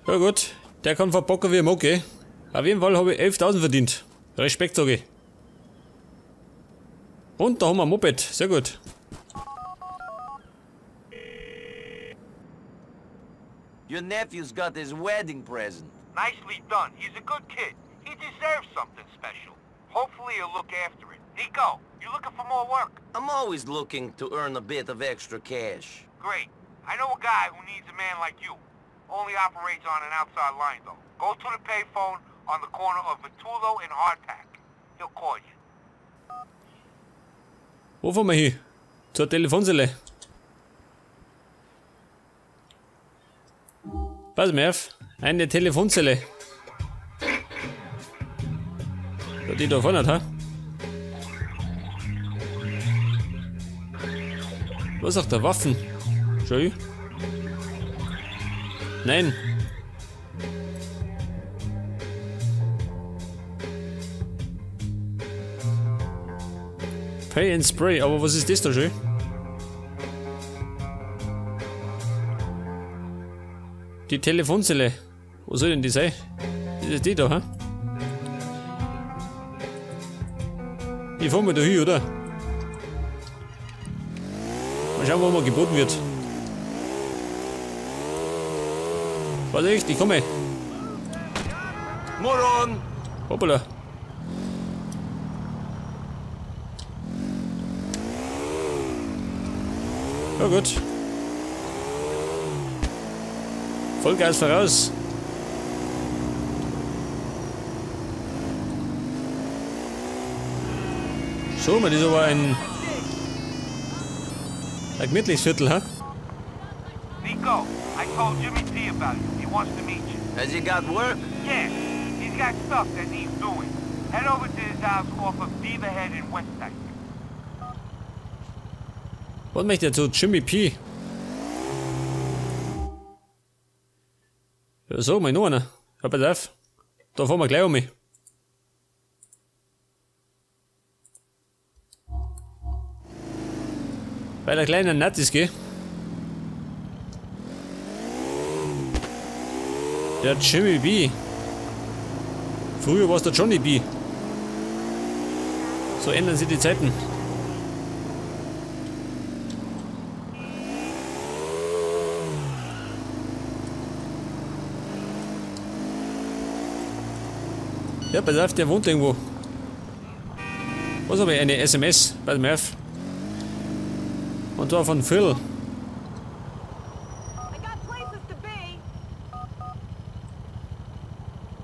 Ja gut, der kann verbocken wie er mag, gell? Auf jeden Fall habe ich 11.000 verdient. Respekt, sage ich. Und da haben wir ein Moped, sehr gut. Your nephew's got his wedding present. Nicely done. He's a good kid. He deserves something special. Hopefully he'll look after it. Nico, you looking for more work? I'm always looking to earn a bit of extra cash. Great. I know a guy who needs a man like you. Only operates on an outside line, though. Go to the payphone on the corner of Vitullo and Hardtack. He'll call you. Wo fahren wir hin? Zur Telefonzelle. Pass mal auf. Eine Telefonzelle. Ja, die da vorne, ha? Was sagt der Waffen? Schau. Nein. Pay and Spray, aber was ist das da schön? Die Telefonzelle. Wo soll denn die sein? Das ist die da, hä? Ich fahr mal da hin, oder? Mal schauen, wo mir geboten wird. Warte echt, ich komme. Moron! Hoppala. Ja gut. Vollgas voraus. So, man, das ist aber ein gemütliches Viertel, hä? Nico, I told Jimmy P about you. He wants to meet you. Has he got work? Yeah, he's got stuff that needs doing. Head over to his house off of Beaverhead in Westside. Was möchte er zu Jimmy P? Ja, so, mal noch einer. Ja, pass auf. Da fahren wir gleich um mich. Bei der kleinen Nattis, gell? Der Jimmy B. Früher war es der Johnny B. So ändern sich die Zeiten. Ja, pass auf, der wohnt irgendwo. Was habe ich? Eine SMS? Pass mal auf. Und zwar von Phil.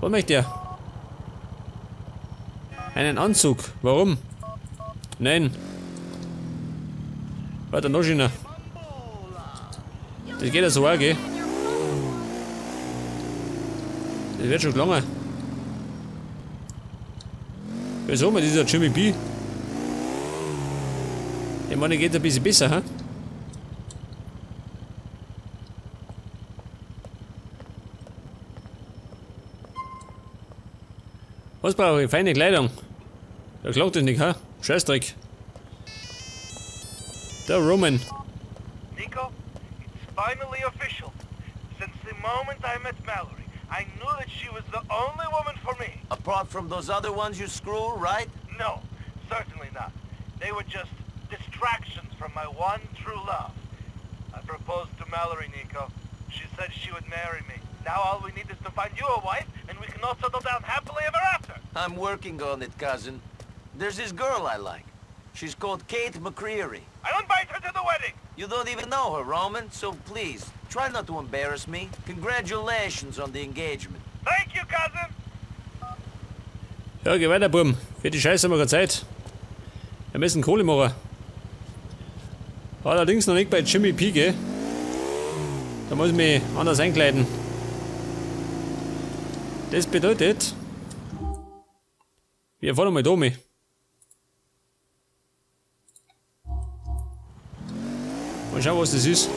Was möchte er? Einen Anzug. Warum? Nein. Weiter noch schöner. Das geht ja so auch, gell? Das wird schon gelangen. Wieso mal dieser Jimmy B? Ich meine, geht ein bisschen besser, hä? Was brauche ich? Feine Kleidung. Da klagt das nicht, hä? Scheißdreck. Der Roman. Nico, it's finally official. Since the moment I met Mallory, I knew that she was the only woman for me. Apart from those other ones you screw, right? No, certainly not. They were just distractions from my one true love. I proposed to Mallory, Nico. She said she would marry me. Now all we need is to find you a wife, and we can all settle down happily ever after. I'm working on it, cousin. There's this girl I like. She's called Kate McCreary. I'll invite her to the wedding! You don't even know her, Roman, so please, try not to embarrass me. Congratulations on the engagement. Thank you, cousin! Ja, geh weiter, Buben. Für die Scheiße haben wir keine Zeit. Wir müssen Kohle machen. Allerdings noch nicht bei Jimmy P, gell? Da muss ich mich anders einkleiden. Das bedeutet, wir fahren mal da mit. Mal schauen, was das ist.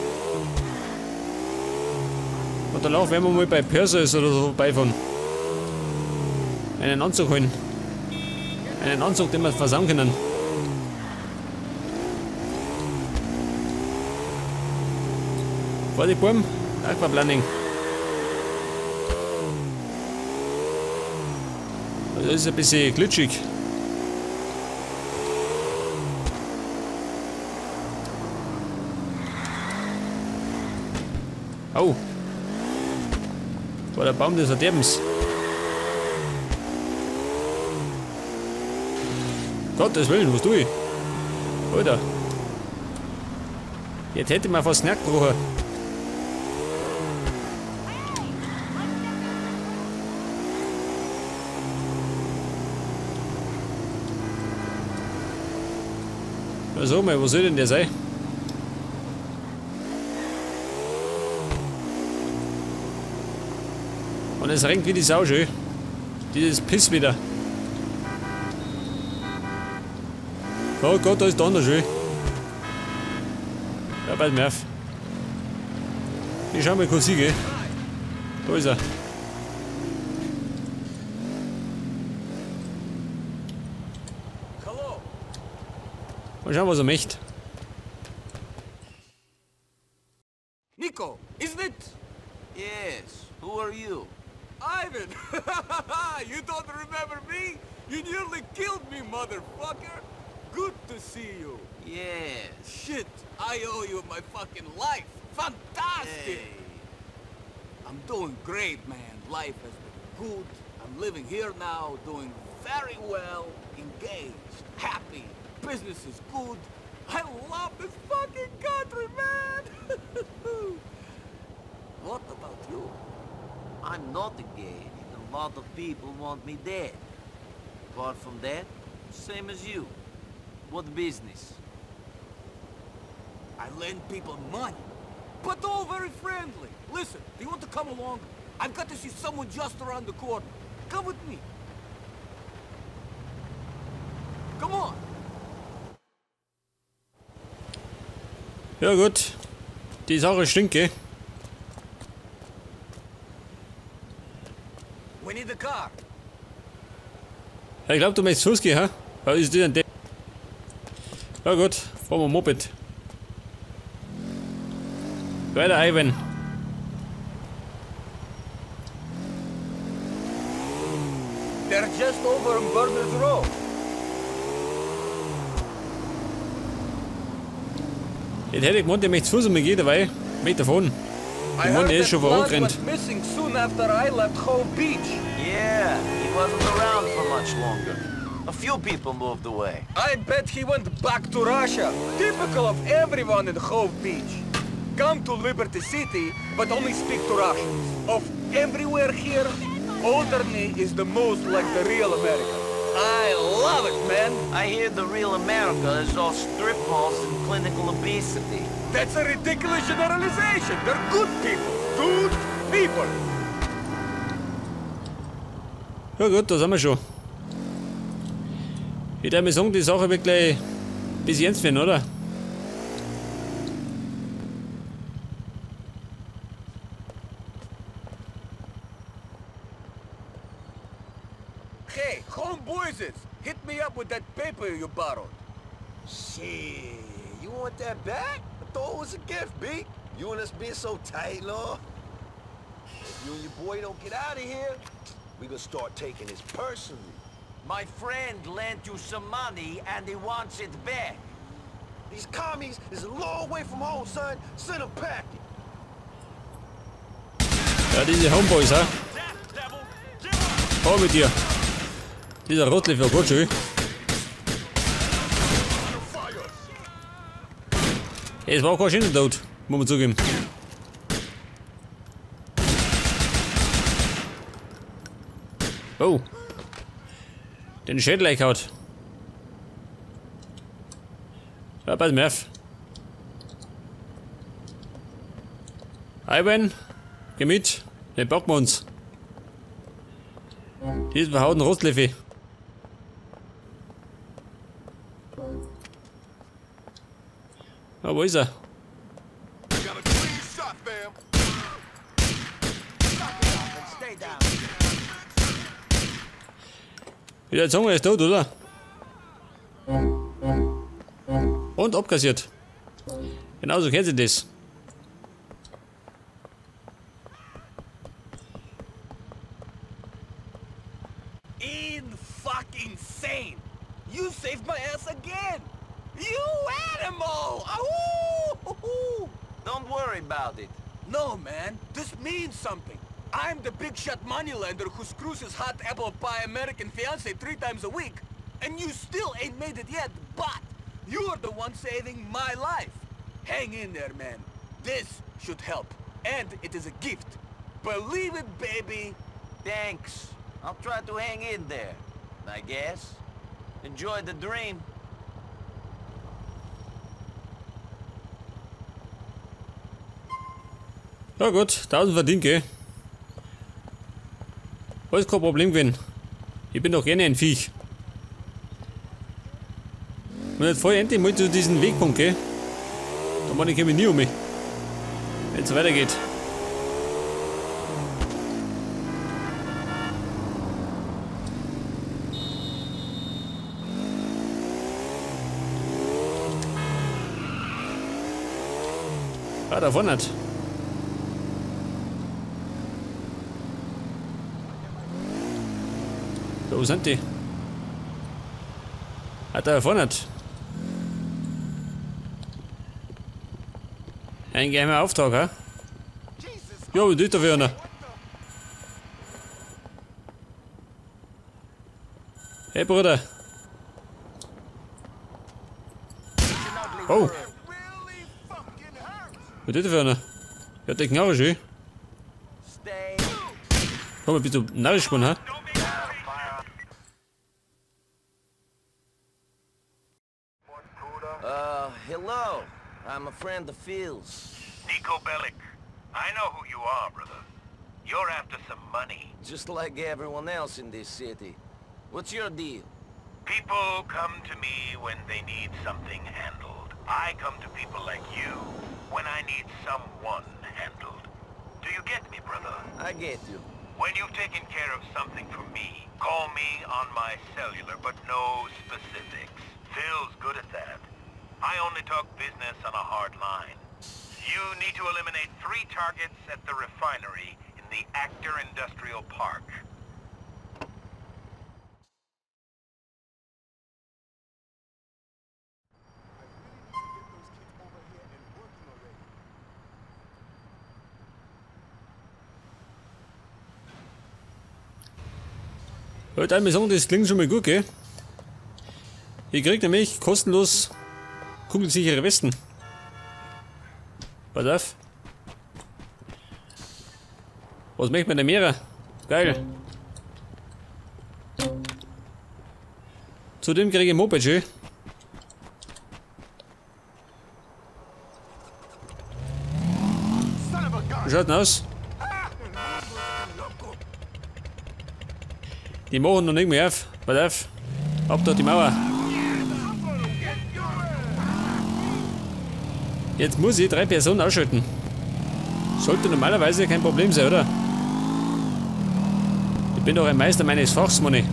Und danach werden wir mal bei Perseus oder so vorbeifahren. Einen Anzug holen. Einen Anzug, den wir versauen können. Vorsicht, Buben. Aquaplaning. Das ist ein bisschen glitschig. Au! War der Baum des Verderbens. Gottes Willen, was tue ich? Alter. Jetzt hätte man fast Knack gebrochen. Na sag mal, wo soll denn der sein? Und es rennt wie die Sau schön. Dieses Piss wieder. Oh Gott, da ist der andere schön. Ja, bald mehr auf. Ich schau mal kurz hin, gell? Da ist er. Mal schauen, was er möchte. Niko, isn't it? Yes, who are you? Ivan! You don't remember me? You nearly killed me, motherfucker! Good to see you! Yes. Shit, I owe you my fucking life! Fantastic! Hey. I'm doing great, man. Life has been good. I'm living here now, doing very well, engaged, happy. Business is good. I love this fucking country, man! What about you? I'm not engaged. A lot of people want me dead. Apart from that, same as you. What business? I lend people money, but all very friendly. Listen, do you want to come along? I've got to see someone just around the corner. Come with me. Come on. Ja gut, die Sache stinkt, gell? We need a car. Ja, ich glaube, du möchtest Fuß gehen, hä? Was ist denn der? Ja gut, fahren wir Moped. Weiter, Ivan. They're just over on Berners Row. Jetzt hätte ich gemeint, der möchte zu Fuß und mir geht dabei. Mit davon. Die Mann, der ist schon vorangerannt. Missing soon after I left Hove Beach. Yeah, he wasn't around for much longer. A few people moved away. I bet he went back to Russia. Typical of everyone in Hove Beach. Come to Liberty City, but only speak to Russians. Of everywhere here, Alderney is the most like the real America. I love it, man. I hear the real America is all strip malls and clinical obesity. That's a ridiculous generalization. They're good people. Good people. Ja gut, da sind wir schon. Ich würde mir sagen, die Sache wird gleich bis ernst werden, oder? Hey, homeboys, hit me up with that paper you borrowed. Shit, you want that back? I thought it was a gift, B. You and us being so tight, Law. If you and your boy don't get out of here, we gonna start taking this personally. My friend lent you some money and he wants it back. These commies is a long way from home, son. Send them packing. Ja, diese Homeboys, hä? Hau mit dir. Dieser Rotliff war gut schön. Es war auch kein schöner Tod, muss man zugeben. Oh. Den Schädel eingehaut. Ja, pass mir auf. Ivan, geh mit. Den packen wir uns. Diesen verhauten Rostleffi. Ah, wo ist er? Wieder Zunge ist tot, oder? Und abkassiert. Genauso kennt sie das. In-fucking-sane! You saved my ass again! You animal! Ahoo! Don't worry about it. No, man. This means something. I'm the big shot moneylender who screws his hot apple pie American fiancée 3 times a week, and you still ain't made it yet, but you're the one saving my life. Hang in there, man. This should help. And it is a gift. Believe it, baby. Thanks. I'll try to hang in there, I guess. Enjoy the dream. Ja gut, 1000 verdient, gell? Alles kein Problem gewesen. Ich bin doch gerne ein Viech. Und jetzt fahr ich endlich mal zu diesem Wegpunkt, gell? Da meine ich nie um mich. Wenn es weitergeht. Ah, da vorne hat. Da, wo sind die? Ah, da vorne hat. Ein geheimer Auftrag, hä? Ja, was ist da für einer? Hey, Bruder. Oh. Was ist da für einer? Ja, der Knarre schön. Komm, bist du narrisch geworden, hä? Hello. I'm a friend of Phil's. Niko Bellic. I know who you are, brother. You're after some money. Just like everyone else in this city. What's your deal? People come to me when they need something handled. I come to people like you when I need someone handled. Do you get me, brother? I get you. When you've taken care of something for me, call me on my cellular, but no specifics. Phil's good at that. I only talk business on a hard line. You need to eliminate 3 targets at the refinery in the Actor Industrial Park. Heute einmal sagen, das klingt schon mal gut, gell? Ich krieg nämlich kostenlos kugelsichere Westen. Pass auf. Was möchte man denn mehr? Geil. Zudem kriege ich ein Moped schön. Wie schaut denn aus? Die machen noch nicht mehr auf. Pass auf. Ab durch die Mauer. Jetzt muss ich 3 Personen ausschalten. Sollte normalerweise kein Problem sein, oder? Ich bin doch ein Meister meines Fachs, Manni.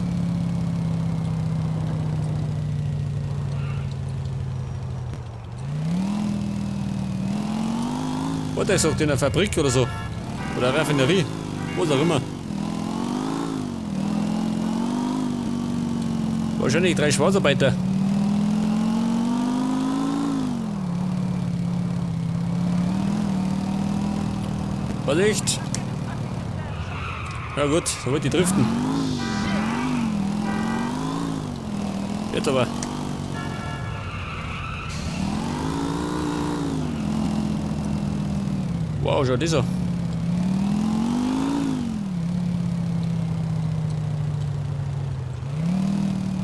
Warte, ich sagt in einer Fabrik oder so. Oder Raffinerie. Was auch immer. Wahrscheinlich 3 Schwarzarbeiter. Vorsicht! Ja gut, so wird die driften. Jetzt aber. Wow, schau das an.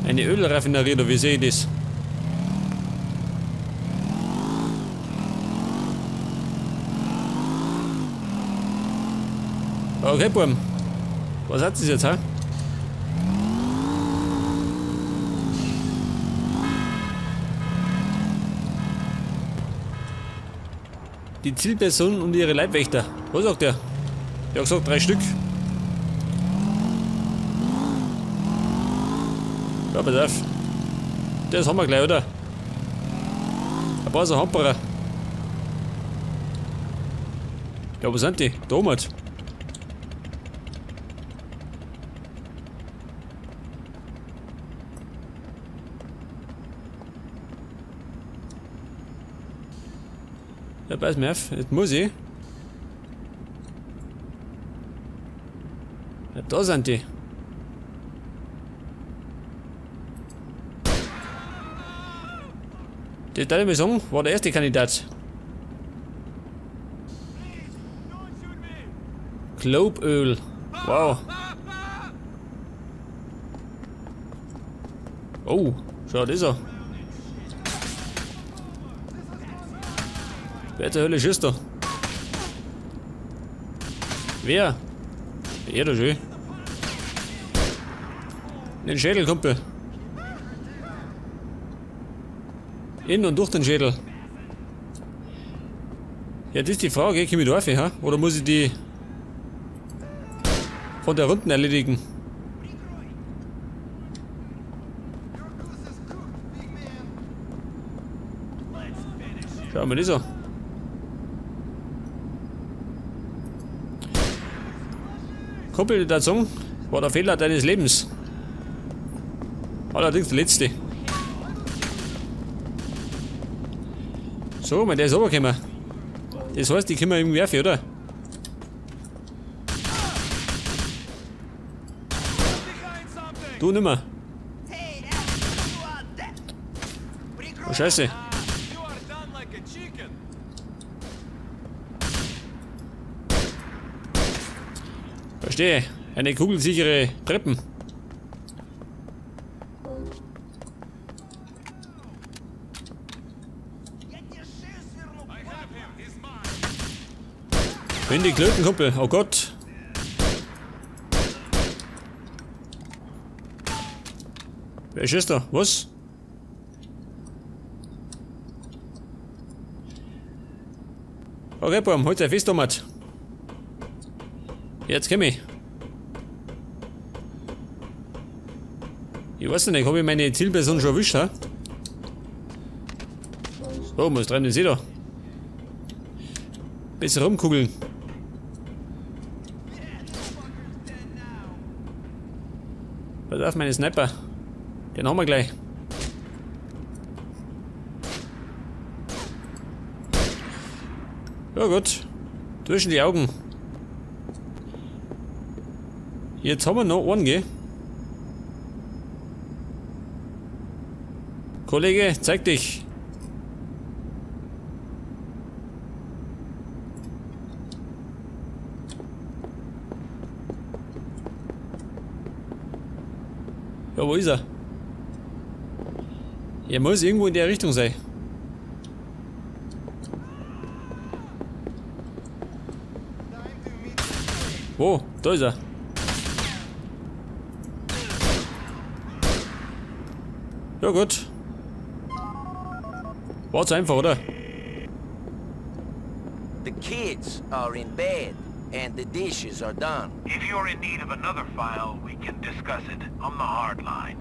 Eine Ölraffinerie, oder wie sehe ich das? Okay, Burm. Was hat sie jetzt, hä? Die Zielperson und ihre Leibwächter. Was sagt der? Der hat gesagt, 3 Stück. Ja, pass auf. Das haben wir gleich, oder? Ein paar so Hamperer. Ja, wo sind die? Da oben halt. Ja, pass mir auf, jetzt muss ich. Ja, da sind die. Das darf ich mal sagen, war der erste Kandidat. Globeöl. Wow. Oh, schau das an. Wer zur Hölle schießt da? Wer? Ja, da schön. Den Schädel, Kumpel. In und durch den Schädel. Ja, das ist die Frage, komm ich da rauf, ha? Oder muss ich die von der Runden erledigen? Schauen wir das an. Kumpel, der Song war der Fehler deines Lebens. Allerdings der letzte. So, mein, der ist runtergekommen. Das heißt, die können wir irgendwie werfen, oder? Du nimmer. Oh, Scheiße. Verstehe. Eine kugelsichere Treppen. Wenn die Klöten, Kumpel. Oh Gott. Wer schießt da? Was? Okay, Baum, halt dich fest, Tomat. Jetzt komm ich. Ich weiß nicht, habe ich meine Zielperson schon erwischt, ha? So, was treiben denn Sie da? Besser rumkugeln. Pass auf, meine Sniper. Den haben wir gleich. Ja gut. Zwischen die Augen. Jetzt haben wir noch einen, gell? Kollege, zeig dich. Ja, wo ist er? Er muss irgendwo in der Richtung sein. Wo? Da ist er. Ja gut. War zu einfach, oder? The kids are in bed and the dishes are done. If you're in need of another file, we can discuss it on the hard line.